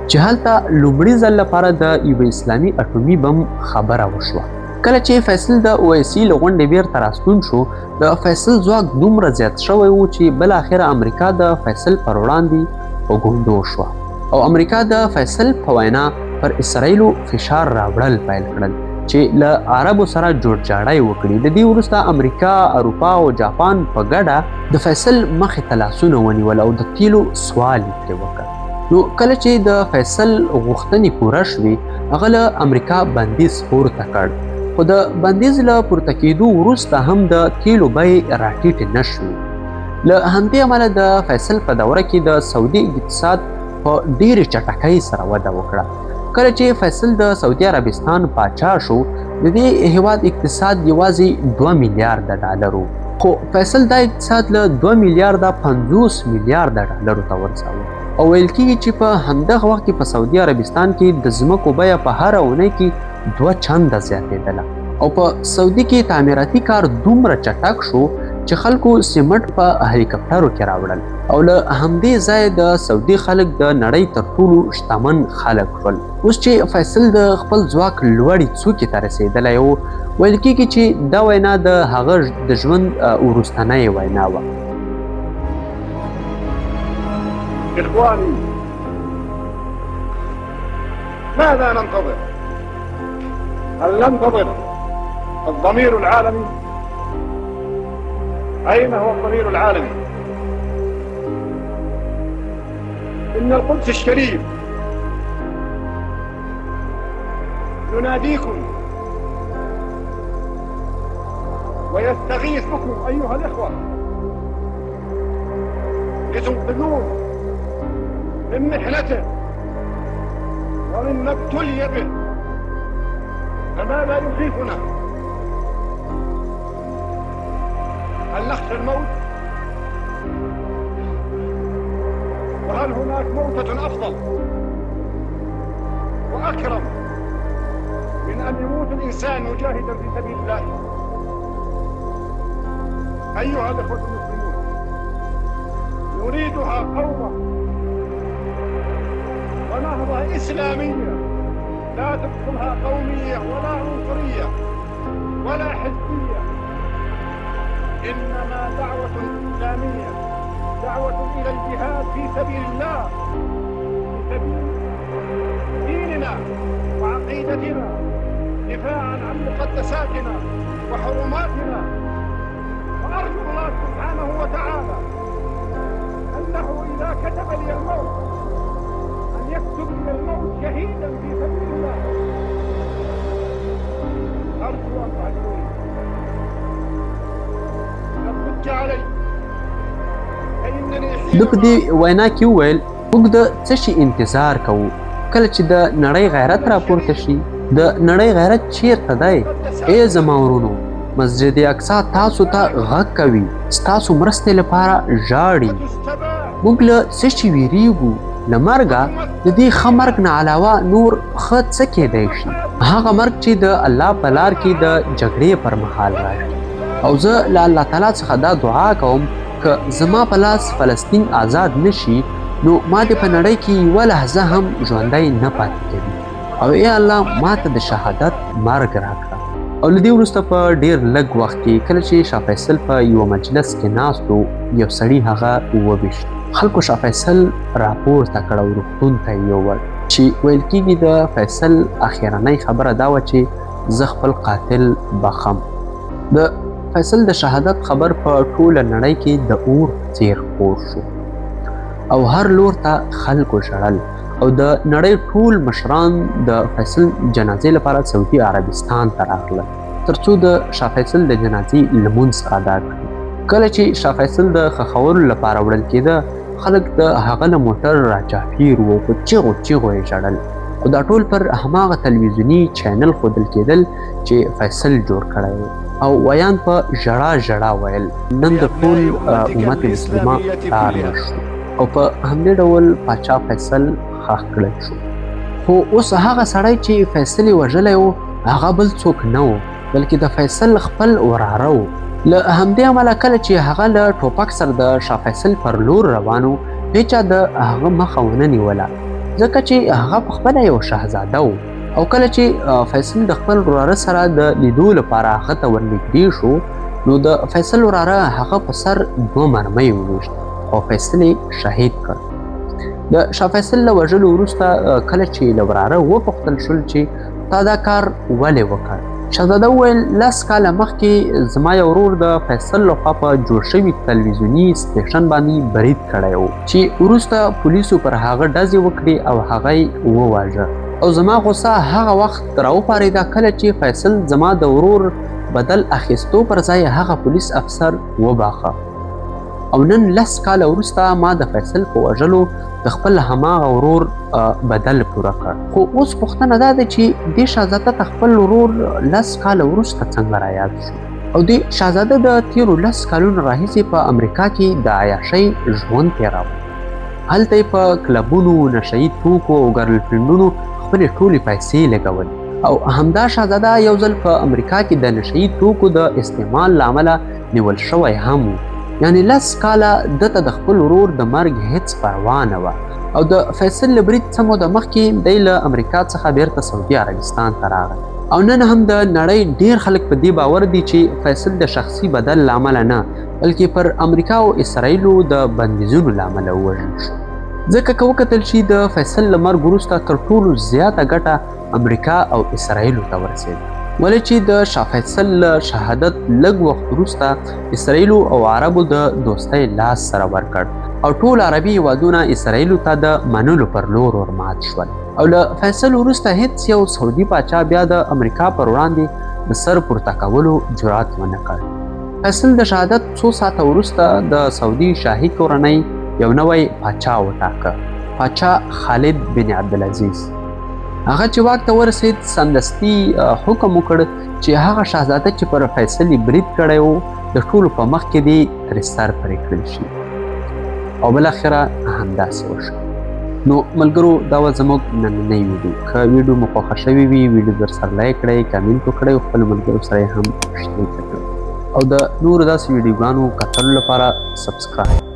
Speaker 1: چې هلته لومړي ځل لپاره د یوه اسلامي اټومي بم خبره وشوه. کله چې فیصل د او آی سي له غونډې بیرته راستون شو، د فیصل ځواک دومره زیات شوی و چې بالاخره امریکا د فیصل پر وړاندې په ګونډو شوه او امریکا د فیصل په وینا پر اسرائیلو فشار راوړل پیل کړل چې له عربو سره جوړجاړی وکړي. د دې وروسته امریکا، اروپا او جاپان په ګډه د فیصل مخې ته لاسونه ونیول او د تیلو سوال یې ترې وکړ. نو کله چې د فیصل غوښتنې پوره شوې، هغه له امریکا بندیز پورته کړ، خو د بندیز له پورته کېدو وروسته هم د تیلو بیې راټیټې نه شوې. له همدې امله د فیصل په دوره کې د سعودي اقتصاد په ډېرې چټکۍ سره وده وکړه. کله چې فیصل د سعودي عربستان پاچا شو، د دې هیواد اقتصاد یوازې 2 میلیارده ډالر و، خو فیصل دا اقتصاد له 2 میلیارده 50 میلیارده ډالرو ته ورساوه. او ویل کېږي چې په همدغه وخت کې په سعودي عربستان کې د ځمکو بیه په هره اونۍ کې 2 چنده زیاتېدله او په سعودي کې تعمیراتي کار دومره چټک شو چې خلکو سیمټ په هلیکپټرو کې راوړل او له همدې ځایه د سعودي خلک د نړۍ تر ټولو شتمن خلک شول. اوس چې فیصل د خپل ځواک لوړې څوکې ته رسېدلی و، ویل کېږي چې دا وینا د هغه د ژوند وروستنۍ وینا وه.
Speaker 3: إخواني، ماذا ننتظر؟ هل ننتظر الضمير العالمي؟ أين هو الضمير العالمي؟ إن القدس الشريف يناديكم ويستغيث بكم أيها الإخوة لتنقذوه من محنته ومما ابتلي به. فماذا يخيفنا؟ هل نخشى الموت؟ وهل هناك موتة أفضل وأكرم من أن يموت الإنسان مجاهدا في سبيل الله؟ أيها الإخوة المسلمون، نريدها قومة ونهضة إسلامية لا تدخلها قومية ولا عنصرية ولا حزبية. إنما دعوة إسلامية، دعوة إلى الجهاد في سبيل الله، في سبيل ديننا وعقيدتنا، دفاعا عن مقدساتنا وحرماتنا. وأرجو الله سبحانه وتعالى أنه إذا كتب لي الموت أن يكتب لي الموت شهيدا في سبيل الله. أرجو أن تعذروني، قد ضج علي، فإنني
Speaker 1: ده په دې وینا کې وویل، موږ د څه شي انتظار کوو؟ کله چې د نړۍ غیرت راپورته شي. د نړۍ غیرت چیرته دی؟ ای زما ورونو، مسجد اقصا تاسو ته غږ کوي، ستاسو مرستې لپاره ژاړي. موږ له څه شي ویریږو؟ له مرګه؟ د دې ښه مرګ نه علاوه نور ښه څه کیدای شي؟ هغه مرګ چې د الله په لار کې د جګړې پر مهال راشي. او زه له الله تعالی څخه دا دعا کوم، که زما په لاس فلسطین آزاد نشي نو ما دې په نړۍ کې یوه لحظه هم ژوندی نه پاتې کوي، او ای الله ما ته د شهادت مرګ راکړه. او له دې وروسته په ډیر لږ وخت کې کله چې شاه فیصل په یوه مجلس کې ناست و، یو سړي هغه وویشت. خلکو شاه فیصل راپورته کړ او روغتون ته یې یووړ، چې ویل کېږي د فیصل اخرنۍ خبره دا وه چې زه خپل قاتل بخم. د فیصل د شهادت خبر په ټوله نړۍ کې د اور څیر خپور شو او هر لور ته خلکو ژړل، او د نړۍ ټول مشران د فیصل جنازې لپاره سعودي عربستان ته راغلل ترڅو د شاه فیصل د جنازې لمونځ ادا کړي. کله چې شاه فیصل د ښخولو لپاره وړل کېده، خلک د هغه له موټر راچاپېر وو او په چیغو چیغو یې ژړل. خو دا ټول پر هماغه تلویزیوني چینل ښودل کېدل چې فیصل جوړ کړی و، او ویان په ژړا ژړا ویل، نن د ټول امت مسلمه پلار مړ شو. او په همدې ډول پاچا فیصل ښخ کړل شو. خو اوس هغه سړی چې فیصل یې وژلی و، هغه بل څوک نه و، بلکې د فیصل خپل وراره و. له همدې امله کله چې هغه له ټوپک سره د شاه فیصل پر لور روان و، هیچا د هغه مخه ونه نیوله، ځکه چې هغه په خپله یو شهزاده و. او کله چې فیصل د خپل وراره سره د لیدو لپاره هغه ته ورنږدې شو، نو د فیصل وراره هغه په سر دوه مرمۍ وویشت او فیصل یې شهید کړ. د شاه فیصل له وژلو وروسته کله چې له وراره وپوښتل شول چې تا دا کار ولې وکړ، شهزاده وویل، 10 کاله مخکې زما یو ورور د فیصل لخوا په جوړ شوي تلویزیوني سټیشن باندې برید کړی و، چې وروسته پولیسو پر هغه ډزې وکړې او هغه یې وواژه. او زما غوسه هغه وخت راوپارېده کله چې فیصل زما د ورور بدل اخیستو پر ځای هغه پولیس افسر وباښه. او نن 10 کاله وروسته ما د فیصل په وژلو د خپل هماغه ورور بدل پوره کړ. خو اوس پوښتنه دا ده چې دې شهزاده ته خپل ورور 10 کاله وروسته څنګه رایاد شو؟ او دې شهزاده د تیرو 10 کالونو راهیسې په امریکا کې د عیاشۍ ژوند تېراوه. هلته یې په کلبونو، نشه یي توکو او ګرل فرینډونو خپلې ټولې پیسې لګولې. او همدا شهزاده یو ځل په امریکا کې د نشه یي توکو د استعمال له امله نیول شوی هم و. یعنې 10 کاله ده ته د خپل ورور د مرګ هیڅ پروا نه وه. او د فیصل له برید څه موده مخکې دی له امریکا څخه بیرته سعودي عربستان ته راغی. او نن هم د نړۍ ډیر خلک په دې باور دي چې فیصل د شخصي بدل له امله نه، بلکې پر امریکا او اسرائیلو د بندیزونو له امله ووژل شو. ځکه که وکتل شي د فیصل له مرګ وروسته تر ټولو زیاته ګټه امریکا او اسرائیلو ته ورسېده. ولې چې د شاه فیصل له شهادت لږ وخت وروسته اسرائیلو او عربو د دوستۍ لاس سره ورکړ او ټول عربي هیوادونه اسرائیلو ته د منلو پر لور ورمات شول. او له فیصل وروسته هیڅ یو سعودي پاچا بیا د امریکا پر وړاندې د سر پورته کولو جرات ونه کړ. فیصل د شهادت څو ساعته وروسته د سعودي شاهي کورنۍ یو نوی پاچا وټاکه، پاچا خالد بن عبدالعزیز. هغه چې واک ته ورسید سمدستي حکم وکړ چې هغه شهزاده چې پر فیصل یې برید کړی و د ټولو په مخ کې دې ترې سر پرې کړل شي. او بالاخره همداسې وشو. نو ملګرو، دا وه زموږ نننۍ ویډیو. که ویډیو مو خوښه شوې وي، ویډیو در سره لایک کړئ، کمنټ وکړئ او خپلو ملګرو سره یې هم شریکه کړئ. او د نورو داسې ویډیوګانو کتلو لپاره سبسکرایب.